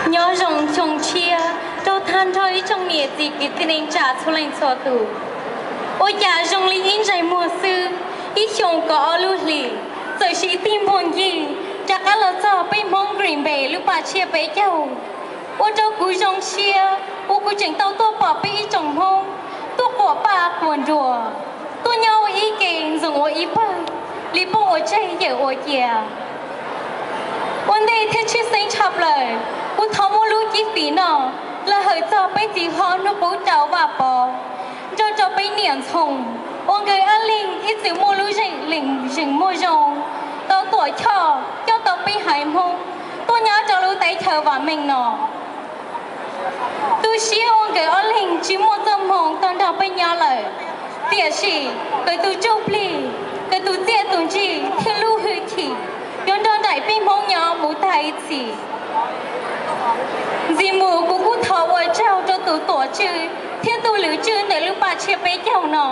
Nyob zoo xyoo tshiab rau tag nrho ib tsoom niam txiv kwv tij neej tsa txhua leej txhua tus. Ua cas zoo li ib ntsais muag xwb, ib xyoo kaum ob lub hlis, txawm siv tig npuag ncig rov qab los txog peb Hmoob Green Bay lub paj tsiab peb caug. Ua rau kuv zoo siab uas kuv tseem tau tuaj pom peb ib tsoom Hmoob tuaj quas paj quas nruas, tuaj nyob ua ib ke ntxoov ua ib pawg li poj ua tseg yawm ua cia. Ua ntej thiab tshwj xeeb tshaj plaws, kuv thov muab lub cib fim no los hawm txog peb txiv hlob hnub qub rau Vaj Pov, nrog rau peb niam Ntxhoo uas nkawd ob leeg ib txwm muaj lub zeem lees zeem muaj zoo tau tuam choj coj tau peb haiv Hmoob tuaj nyob rau lub teb chaws vam meej no. Tu siab uas nkawd ob leeg tsis muaj txoj hmoo tau nrog peb nyob lawm, tiam sis nkawd tus tsuj plig, nkawd tus txiaj tus ntsig thiab lub hwj chim yuav nrog nraim peb Hmoob nyob mus tag ib txhis. Ntxiv mus kuv kuj thov ua tsaug rau tus tuam tswv thiab tus lwm tswv ntawm lub paj tsiab peb caug no,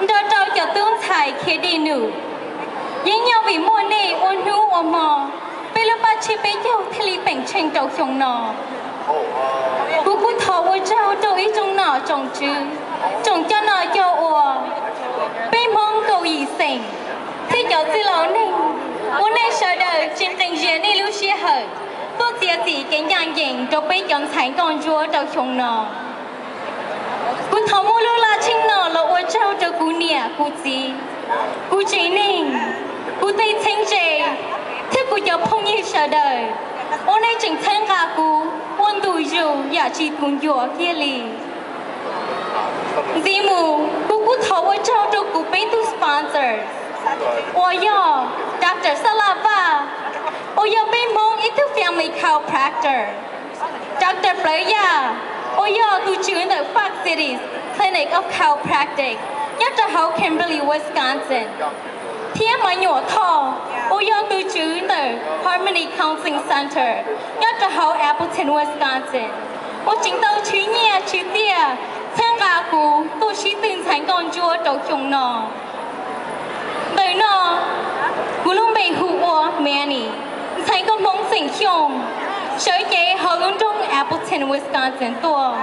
nrog rau cov tub ntxhais khiav dij num. Yeej yog vim muaj nej ua hnub ua hmo, peb lub paj tsiab peb caug thiaj li peem tsheej rau xyoo no. Kuv kuj thov ua tsaug rau ib tsoom nom tsoom tswv, tsoom coj noj coj ua, peb Hmoob kaum yim xeem, thiab cov txwj laus neeg uas nej sawv daws tsis nqee zias nej lub sij hawm tuaj txiav txim kev ncaj ncees rau peb cov ntxhais nkauj ntsuab rau xyoo no. Kuv thov muab lub laj tsheej no los ua tsaug rau kuv niam kuv txiv, kuv tsev neeg, kuv tej txheeb ze, thiab kuv cov phooj ywg sawv daws uas nej tseem txhawb nqa kuv ua ntu zus yam tsis tu ncua kiag li. Ntxiv mus kuv kuj thov ua tsaug rau kuv peb tug sponsor uas yog Doctor Xab Laj Vaj, uas yog peb Hmoob ib tug family chiropractor. Doctor Plawv Yaj, uas yog tus tswv ntawm Fox Cities Clinic of Chiropractic nyob rau hauv Kimberly, Wisconsin, thiab Maiv Nyuam Thoj, uas yog tus tswv ntawm Harmony Counseling Center nyob rau hauv Appleton, Wisconsin, uas tseem tau tswv nyiaj tswv tiaj txhawb nqa kuv tuaj sib tw ntxhais nkauj ntsuab rau xyoo no. Ntawm no kuv lub npe hu ua Manny, ntxhais nkauj Hmoob xeem Xyooj, sawv cev hauv lub nroog Appleton, Wisconsin tuaj.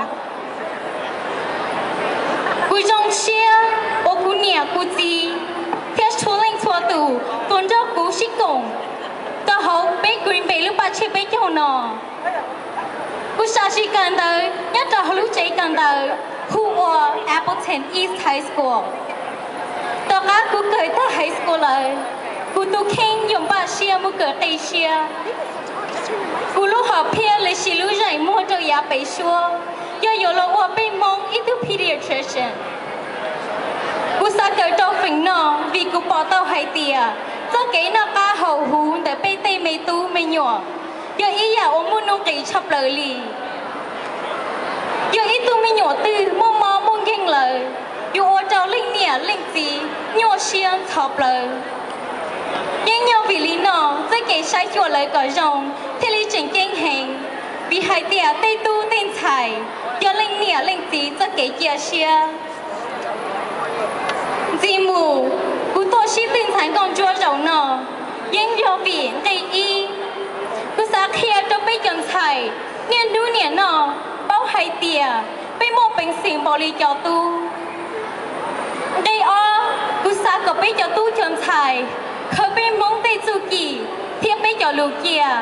Kuv zoo siab uas kuv niam kuv txiv thiab txhua leej txhua tus tuaj nrog kuv sib koom rau hauv peb Green Bay lub paj tsiab peb caug no. Kuv sam sim kawm ntawv nyob rau hauv lub tsev kawm ntawv hu ua Appleton East High School. Tom qab kuv kawm tag high school lawm, kuv tus kheej yuav npaj siab mus kawm qib siab. Kuv lub hom phiaj los sis lub zeem muag rau yav pem suab yog yuav los ua peb Hmoob ib tug pediatrician. Kuv xav kawm rau feem no vim kuv pom tau hais tias txoj kev noj qab haus huv ntawm peb tej me tub me nyuam yog ib yam uas muaj nuj nqis tshaj plaws li. Yog ib tug me nyuam twg muaj mob muaj nkeeg lawm, yuav ua rau leej niam leej txiv nyuaj siab ntxhov plawv. Yeej yog vim li no txoj kev saib xyuas lawv kom zoo thiaj li tseem ceeb heev, vim hais tias tej tub tej ntxhais yog leej niam leej txiv txoj kev cia siab. Ntxiv mus, kuv tuaj sib tw ntxhais nkauj ntsuab zaum no yeej yog vim nqe ib, kuv xav qhia rau peb cov ntxhais niaj hnub niam no paub hais tias peb muaj peev xwm npaum li cov tub. Nqe ob, kuv xav kom peb cov tub cov ntxhais khaws peb Hmoob tej txuj ci thiab peb cov lus cia.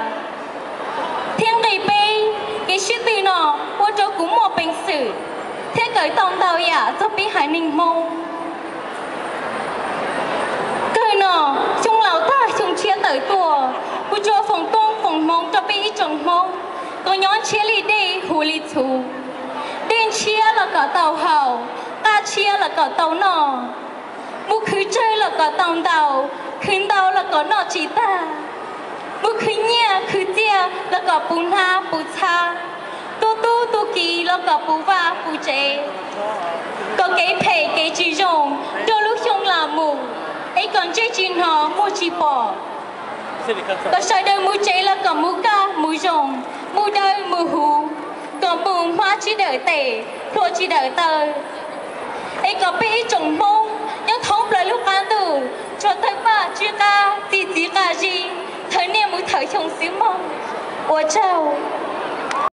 Thiab nqe peb, kev sib tw no ua rau kuv muaj peev xwm thiab kawm tau ntau yam txog peb haiv neeg Hmoob. Kawg no, xyoo laus tag xyoo tshiab tawm tuaj, kuv tsuas foom koob foom hmoov rau peb ib tsoom Hmoob kom nyob ntshiab li dej, huv li txhuv. Dej ntshiab los kom tau haus, qab tshiab los kom tau noj, mus khwv tsawg los kom tau ntau, khwv ntau los kom noj tsis tag, mus khwv nyiaj khwv txiaj los kom puv hnab puv txhab, tua tub tua kiv los kom puv vaj puv tsev, kom kev phem kev tsis zoo nrog lub xyoo los mus, es kom ntsej tsis hnov muag tsis pom, kom sawv daws mus tsev los kom mus kaj mus zoo, mus dawb mus huv, kom mus hmab tsis dawm tes, hlua tsis dawm taw, es kom peb ib tsoom Hmoob nyob thoob plaws lub qab ntuj tsuas tawg paj tsw qab txi txiv qab zib, thawm niaj mus thawm xyoo xwb mog. Ua tsaug.